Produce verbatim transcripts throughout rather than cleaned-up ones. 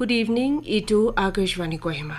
Good evening, itu Akashvani Kohima.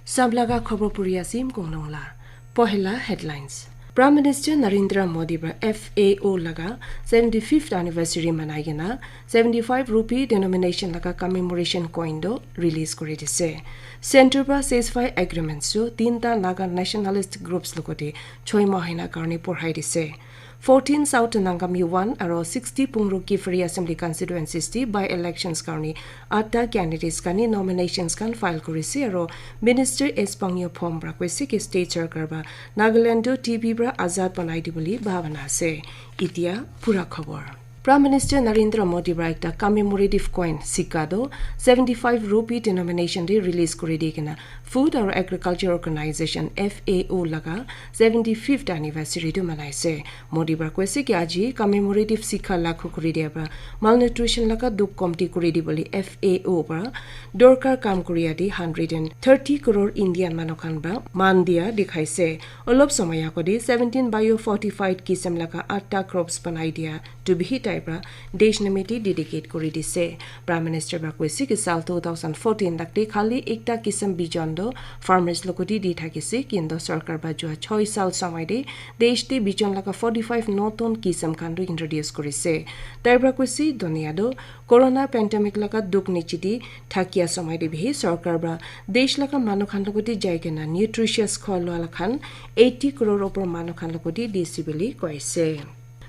Samlaga khobor puri asim konglong la. Pohela headlines. Prime Minister Narendra Modi pra F A O laga seventy-fifth anniversary manai kena seventy-five rupee denomination laga commemoration coin do release kuri dise. Center pra ceasefire agreement su tinta Naga nationalist groups logote choi mahina karni porhai dise. Fourteen South Nangami one aro sixty Pungro Kiphire Assembly Constituencies te by-elections karni atta candidates kani nominations kan file kurise aro Minister S Pangyo Phom pra koise ki state sarkar ba Nagaland to T B pra azad banai dibole bhabana ase. Itia pura khobor. Prime Minister Narendra Modi pra ekta commemorative coin sikka do seventy-five rupee denomination de release kuri di kena Food aro Agriculture Organization F A O laga seventy-fifth anniversary tu manaise. Modi pra koise ki aji commemorative sikka lakhu kuri dia pra malnutrition laga dukh komti kuri di bole F A O pra dorkar kam kuri adi hundred and thirty crore Indian manu khan pra man dia dikhaise. Olop somoy agode seventeen biofortified kisam laga atta crops banai dia tu bihi tai pra desh nimite dedicate kuri dise. Prime Minister pra koise ki sal two thousand fourteen takte khali ekta kisam bijon do farmers logote di thakise, kintu sarkar pra jua choi sal somoy de desh te bijon laga forty-five notun kisam khan do introduce kurise. Tai pra koise dunia do corona pandemic laga dukh niche de thakia somoy de bihi sarkar pra desh laga manu khan logote jai kena nutritious khwa lwa la khan eighty crore opor manu khan logote dise bole koise.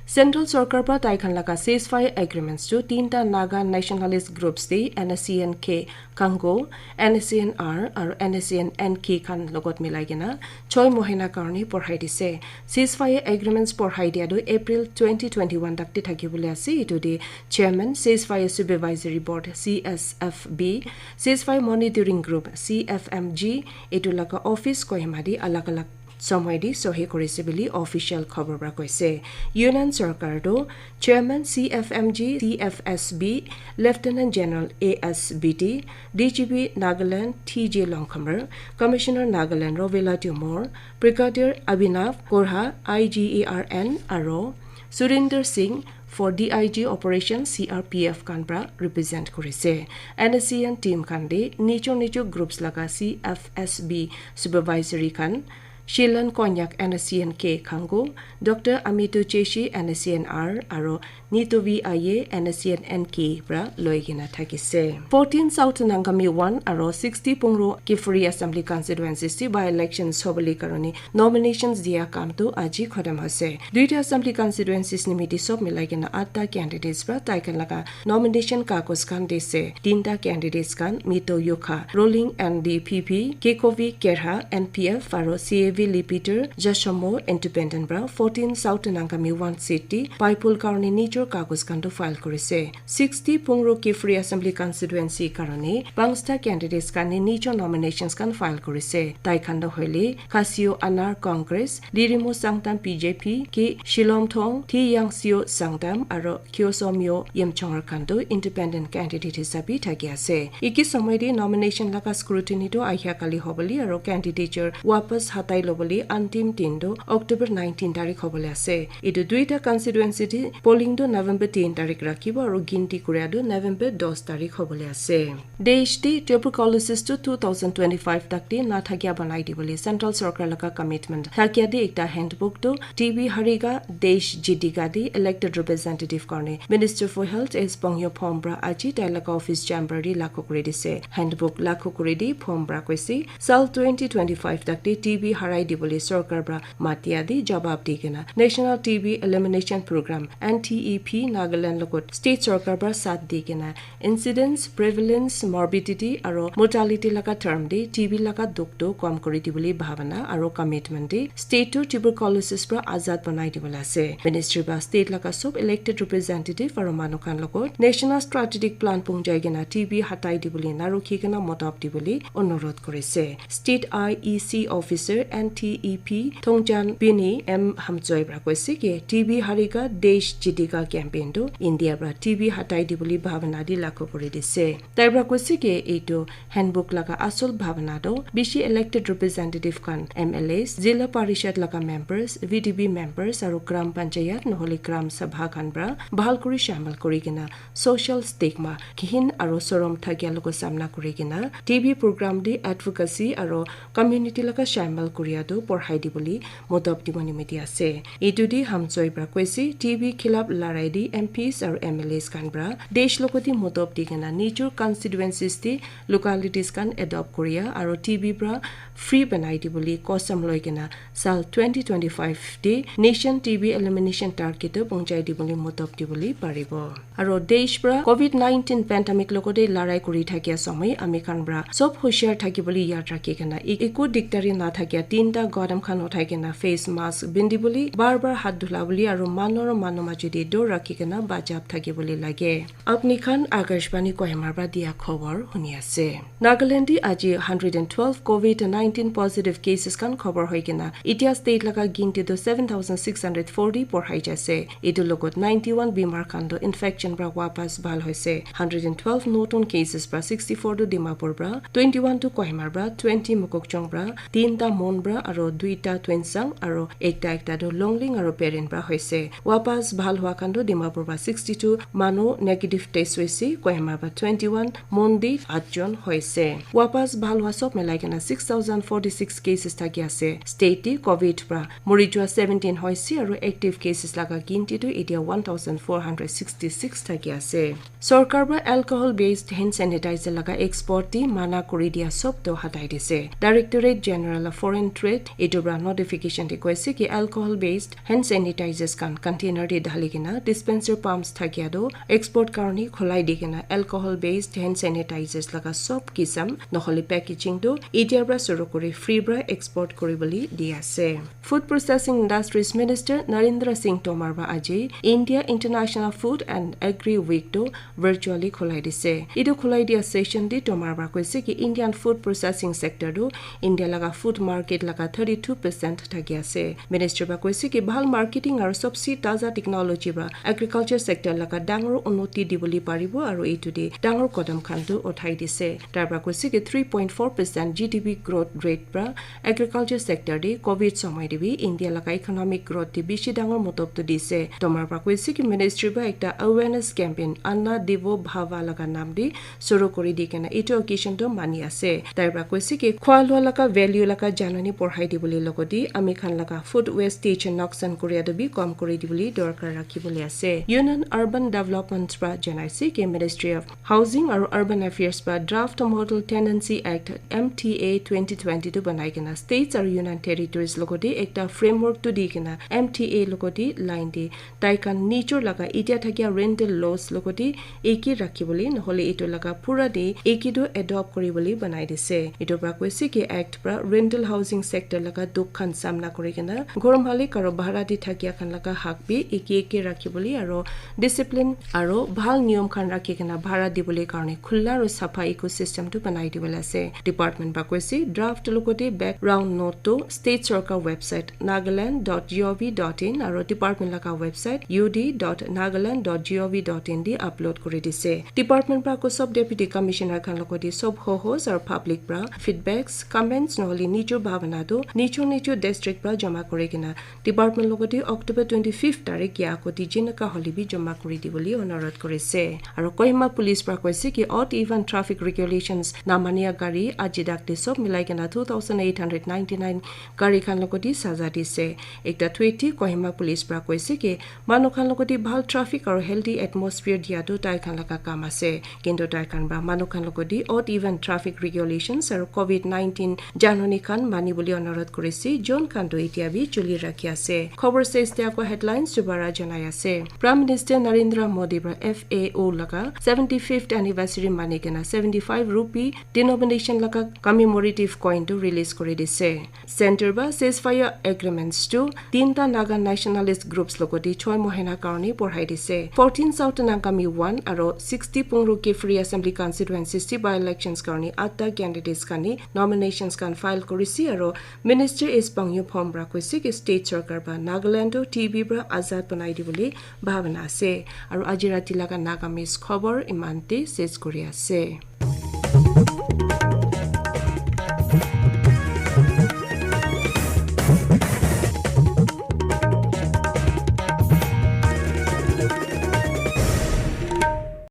Central sarkar pra tai khan laga ceasefire agreements tu tinta Naga nationalist groups de N S C N K Khango, N S C N R aro N S C N N K khan logot milai kena choi mohina karni porhai dise. Ceasefire agreements porhai dia tu April twenty twenty-one takte thaki bole ase. Itu de chairman Ceasefire Supervisory Board C S F B, Ceasefire Monitoring Group C F M G, itu laga office Kohima de alag alag somoy de sohi kurise bole official khobor pra koise. Union sarkar do Chairman C F M G, C F S B, Lieutenant General A S B T, D G P Nagaland T J Longkhamar, Commissioner Nagaland Rovela Tumor, Brigadier Abhinav Korha I G A R N aro Surinder Singh for D I G Operation C R P F khan pra represent kurise. N S C N team khan de nijo nijo groups laga C F S B supervisory khan Shilan Konyak N S C N K Khango, Doctor Amito Cheshi N S C N R aro Nitovi Aye N S C N N K pra loi kena thakise. Fourteen South Nangami one aro sixty Pungro Kiphire Assembly Constituencies te by-elections hobole karone nominations dia kam tu aji khotom hoise. Duita assembly constituencies nimite sob milai kena atta candidates pra tai khan laga nomination kagos khan dise. Tinta candidates khan Mito Yukha, Rolling N D P P, Kekovi Kerha N P F aro C A V Lipiter Jashomo Independent pra fourteen South Nangami one seat te paipul karone nijor kagos khan tu file kurise. Sixty Pungro Kiphire Assembly Constituency karone pangsta candidates khan ne nijor nominations khan file kurise. Tai khan tu hoile Kasio Anar Congress, Lirimo Sangtam B J P, Ki Shilomthong, Thi Yangsio Sangtam aro Kyo Somyo Yimchungar khan tu independent candidate hisabe thaki ase. Iki somoy te nomination laga scrutiny tu ahia kali hobole aro candidature wapas hatai lobole antim din tu October nineteen tarik hobole ase. Itu duita constituency te polling tu November tin tarik rakhibo aro ginti kuria tu November dos tarik hobole ase. Desh te tuberculosis tu two thousand twenty-five tak te na thakia banai dibole central sarkar laga commitment thakia de ekta handbook tu T B Hariga Desh Jitiga de elected representative karone Minister for Health S Pongyo Phom pra aji tai laga office chamber de lakho kuri dise. Handbook lakho kuri di Phom pra koise, sal twenty twenty-five tak te T B harai dibole sarkar pra matia de jawab di kena National T B Elimination Program, N T E P, Nagaland logot state sarkar pra sat di kena incidence, prevalence, morbidity aro mortality laga term de T B laga dukh tu kom kuri dibole bhabana aro commitment de state tu tuberculosis pra azad banai dibole ase. Ministry ba state laga sob elected representative aro manu khan logot national strategic plan pungjai kena T B hatai dibole na rukhi kena motab dibole onurodh kurise. State I E C officer T E P Thongchan Bini M Hamchoi pra koise ki T B Harega Desh Jitega campaign tu India pra T B hatai dibole bhabana di lagu kuri dise. Tai pra koise ki etu handbook laga asol bhabana tu bishi elected representative khan, M L As, Zilla Parishad laga members, V D B members aru Gram Panchayat nohole Gram Sabha khan pra bhal kuri shamil kuri kena social stigma, kihin aru sorom thakia logo samna kuri kena T B program di advocacy aru community laga shamil kuria tu porhai dibole modop dibo nimiti ase. Etu di Hamchoi pra koise T B khilap larai di M Ps aru M L As khan pra desh logo di modop di kena nijor constituencies di localities khan adopt kuria aru T B pra free banai dibole kosam loi kena sal twenty twenty-five di nation T B elimination target tu pongchai dibole modop dibole paribo. Aro desh pra covid nineteen pandemic logode larai kuri thakia somoi ami khan pra sob hoshiar thakibole yad rakhi kena e-, eku dikdari na thakia tinta gadam khan uthai kena face mask bindibole, bar bar hat dhula bole aro manu aro manu majudi dur rakhi kena bachap thakibole lage. Apni khan Akashvani Kohima pra dia khobor huni ase. Nagaland di aji hundred and twelve covid nineteen positive cases khan khobor hoi kena itia state laga ginti tu seven thousand six hundred forty porhai jase. Etu logot ninety one bimar khan tu infection pra wapas bhal hoise. Hundred and twelve notun cases pra sixty four tu Dimapur pra, twenty one tu Kohima pra, twenty Mokokchung pra, tinta Mon pra, aro duita Tuensang, aro ekta ekta tu Longling aro Peren pra hoise. Wapas bhal hua khan tu Dimapur pra sixty two manu negative test hoise, Kohima pra twenty one, Mon di atjon hoise. Wapas bhal hua sob milai kena six thousand forty six cases thaki ase. State di covid pra mori jua seventeen hoise aro active cases laga ginti tu etia one thousand four hundred sixty six thaki ase. Sorkar pra alcohol based hand sanitizer laga export di mana kuri dia sob to hatai dise. Directorate General of Foreign Trade etu pra notification di koise ki alcohol based hand sanitizers khan container di dhali kena dispenser pumps thakia tu export karni khulai di kena alcohol based hand sanitizers laga sob kisam nohole packaging tu etia pra suru kuri free pra export kuri bole di ase. Food Processing Industries Minister Narendra Singh Tomar ba aji India International Food and Agri Week tu virtually khulai dise. Etu khulai dia session di Tomar ba koise ki Indian food processing sector tu India laga food market laga thirty two percent thaki ase. Minister ba koise ki bhal marketing aru sobse taza technology ba agriculture sector laga dangor unnoti dibole paribo aru etu di dangor kodam khan tu uthai dise. Tar ba koise ki three point four percent G D P growth rate pra agriculture sector di covid somoi di bi India laga economic growth di bishi dangor modop tu dise. Tomar ba koise ki ministry ba ekta awareness campaign Anna Devo Bhava laga nam di suru kuri di kena etu occasion tu mani ase. Tai pra koise ki khua lua laga value laga janani porhai dibole logodi ami khan laga food wastage noksan kuria tu bi kom kuri dibole dorkar rakhi bole ase. Union Urban Development pra janaise ki Ministry of Housing aru Urban Affairs pra Draft Model Tenancy Act M T A twenty twenty tu banai kena states aru Union Territories logodi ekta framework tu di kena M T A logodi line di tai khan nijor laga etia thakia rental laws logodi eki rakhi bole nohole etu laga pura di eki tu adopt kuri bole banai dise. Etu pra koise ki act pra rental housing sector laga dukh khan samna kuri kena ghor malik aru bhara di thakia khan laga hak bi eki eki rakhi bole aru discipline aru bhal niyom khan rakhi kena bhara dibole karne khula aru sapha ecosystem tu banai dibole ase. Department ba koise draft logodi background note tu state sorkar website nagaland dot gov dot in aru department laga website U D dot nagaland dot gov dot in di upload kuri dise. Department pra ko sob deputy commissioner khan logodi sob ho hos aru public pra feedbacks, comments nohole nijor bhabana tu nijor nijor district pra jama kuri kena department logodi October twenty fifth tarik ya ako di jinaka hole bi jama kuri dibole onurodh kurise. Aru Kohima police pra koise ki odd even traffic regulations namania gari aji dak te sob milai kena two thousand eight hundred ninety nine gari khan logodi saza dise. Ekta tweet di Kohima police pra koise ki manu khan logodi bhal traffic aru healthy atmosphere dia tu tai khan laga kam ase. Kintu tai khan pra manu khan logodi odd even traffic regulations aru covid nineteen janani khan mani bole onurodh kurise. Jon khan tu etia bi chuli rakhi ase. Khobor ses te ako headlines dubara janai ase. Prime Minister Narendra Modi pra F A O laga seventy fifth anniversary mani kena seventy five rupee denomination laga commemorative coin tu release kuri dise. Center ba ceasefire agreements tu tinta Naga nationalist groups logodi choi mohina karone porhai dise. Fourteen South Nangami one aro sixty Pungru Kiphire Assembly Constituency si by elections karone atta candidates khan ni nominations khan file kurise aro Minister S Pangyo Phom para koise ki state sarkar para Nagaland to T B para azad banai dibole bhabana ase. Aru aji rati laga Nagamese khobor iman te ses kuri ase.